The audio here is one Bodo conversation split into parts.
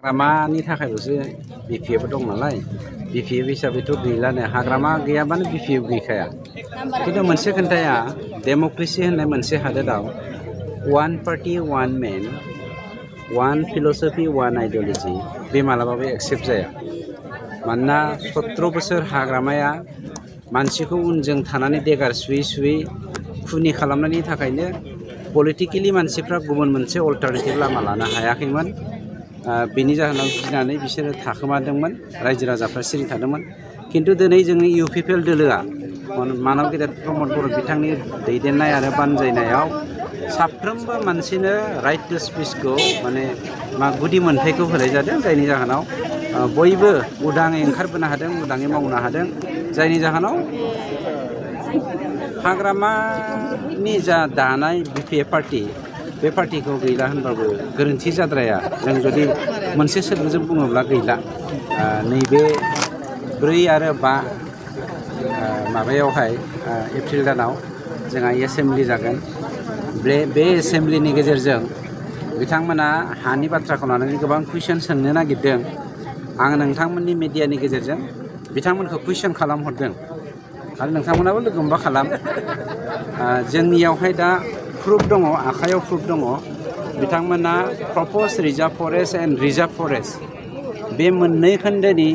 हाग्रामानि थाखायल'सो बिपिएफ दं नालाय बिपिएफ हिसाबैथ' गैलानो हाग्रामा गैयाबानो बिपिएफ गैखाया खिन्थु मोनसे खोन्थाया डेम'क्रेसि होननाय मोनसे हादोराव वान पार्टि वान मेन वान फिल'सफि वान आइडिय'ल'जि बे मालाबाबो एक्सेप्ट जाया मानोना 17 बोसोर हाग्रामाया मानसिखौ उनजों थानानै देगार सुयै सुयै खुनि खालामनायनि थाखायनो पलिटिकेलि मानसिफ्रा गुबुन मोनसे अल्टारनेटिभ लामा लानो हायाखैमोन बेनि जाहोनाव गिनानै बिसोरो थाखोमादोंमोन रायजो राजाफ्रा सिरि थादोंमन किन्तु दिनै जोंनि इउपिपिएल दोलोआ मानव गेदेर प्रमद बर' बिथांनि दैदेननाय आरो बानजायनायाव साफ्रोमबो मानसिनो राइट टु स्पिचखौ माने गुदि मोनथायखौ होनाय जादों जायनि जाहोनाव बयबो उदाङै ओंखारबोनो हादों उदाङै मावनो हादों जायनि जाहोनाव हाग्रामानि जा दानाय बिपिएफ पार्टि बे पार्टिखौ गैला होनबाबो गोरोन्थि जाद्राया जों जुदि मोनसे सोदोबजों बुङोब्ला गैला नैबे 4 आरो 5 माबायावहाय एप्रिल दानाव जोंहा एसेम्बलि जागोन बे एसेम्बलिनि गेजेरजों बिथांमोना हानि बाथ्राखौ लानानै गोबां कुइसन सोंनो नागिरदों आं नोंथांमोननि मिडियानि गेजेरजों बिथांमोनखौ कुइसन खालामहरदों आरो नोंथांमोनाबो लोगो हमबा खालाम जोंनियावहाय दा प्रुफ दङ आखायाव प्रुफ दङ बिथांमोना propose reserve forest and reserve forest बे मोननै खोन्दोनि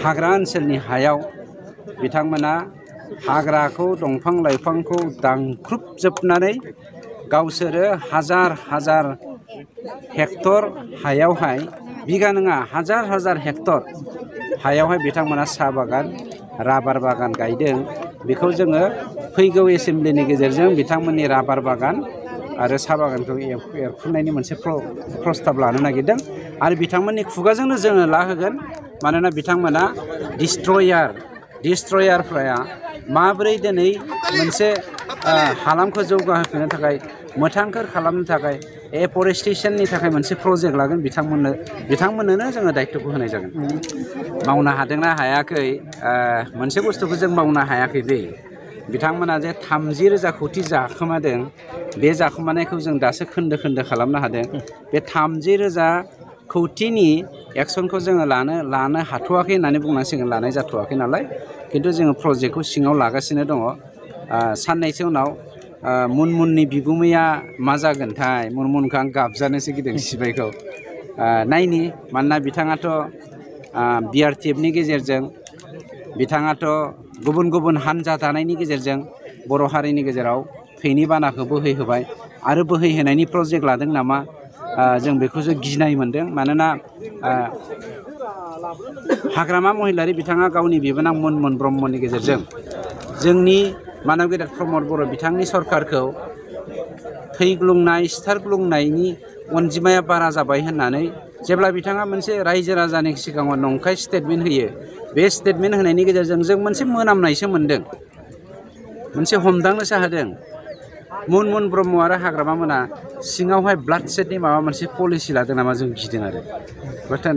हाग्रा ओनसोलनि हायाव बिथांमोना हाग्राखौ दंफां लाइफांखौ दानख्रुबजोबनानै गावसोरो हाजार हेक्टर हायावहाय बिगा नङा हाजार हेक्टर हायावहाय बिथांमोना साहा बागान राबार बागान गायदों बेखौ जोङो फैगौ एसेम्बलिनि गेजेरजों बिथांमोननि राबार बागान आरो साहा बागानखौ एरफुनायनि मोनसे प्रस्ताब लानो नागिरदों आरो बिथांमोननि खुगाजोंनो जोङो लाहोगोन मानोना बिथांमोना डिस्ट्रयारफ्रा माबोरै दिनै मोनसे हालामखौ जौगाहोफिननो थाखाय मोथांखोर खालामनो थाखाय एफरेस्टेसननि थाखाय मोनसे प्रजेक्ट लागोन बिथांमोननोनो जोङो दायित्वखौ होनाय जागोन मावनो हादोंना हायाखै मोनसे बुस्थुखौ जों मावनो हायाखै दे बिथांमोना जे 30,000 कोटि जाखोमादों बे जाखोमानायखौ जों दासो खोन्दो खालामनो हादों बे 30,000 कोटिनि एक्सनखौ जोङो लानो हाथ'वाखै होननानै बुंनांसिगोन लानाय जाथ'वाखै नालाय किन्तु जोङो प्रजेक्टखौ सिङाव लागासिनो दङ साननैसो उनाव मुनमुननि बिगुमैया मा जागोनथाय मुनमुनखौ आं गाबजानोसो गिदों सिबायखौ नायनि मानोना बिथाङाथ' बिआरटिएफनि गेजेरजों बिथाङाथ' गुबुन हान्जा दानायनि गेजेरजों बर' हारिनि गेजेराव थैनि बानाखौ बोहैहोबाय आरो बोहैहोनायनि प्रजेक्ट लादों नामा जों बेखौसो गिनाय मोन्दों मानोना हाग्रामा महिलारि बिथाङा गावनि बिबोनां मुनमुन ब्रह्मनि गेजेरजों जोंनि मानव गेदेर प्रमद बर' बिथांनि सरकारखौ थैग्लुंनाय सिथारग्लुंनायनि अनजिमाया बारा जाबाय होननानै जेब्ला बिथाङा मोनसे रायजो राजानि सिगाङाव नंखाय स्टेटमेन्ट होयो बे स्टेटमेन्ट होनायनि गेजेरजों जों मोनसे मोनामनायसो मोन्दों मोनसे हमदांनोसो हादों मुनमुन ब्रह्म आरो हाग्रामा मोना सिङावहाय ब्लाड सेडनि माबा मोनसे पलिसि लादों नामा जों गिदों आरो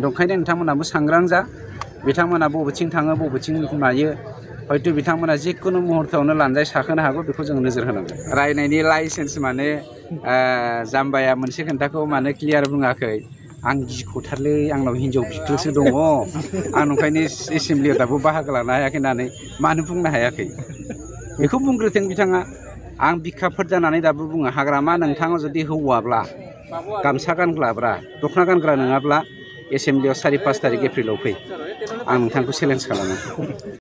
ओंखायनो नोंथांमोनाबो सांग्रां जा बिथांमोना बबेथिं थाङो बबेथिं मायो हयथ' बिथांमोना जिखुनु मुहुर्तआवनो लानजाय साखोनो हागौ बेखौ जों नोजोर होनांगोन रायनायनि लाइसेन्स माने जाम्बाया मोनसे खोन्थाखौ मानो क्लियार बुङाखै आं गिख'थारलै आंनाव हिनजाव बिख्लोसो दङ आं ओंखायनो एसेम्बलियाव दाबो बाहागो लानो हायाखै होननानै मानो बुंनो हायाखै बेखौ बुंग्रोथों बिथाङा आं बिखाफोर जानानै दाबो बुङो हाग्रामा नोंथाङा जुदि हौवाब्ला गामसा गानग्राब्रा दख'ना गानग्रा नङाब्ला एसेम्बलियाव 4-5 तारिख एप्रिलाव फै आं नोंथांखौ चेलेन्ज खालामो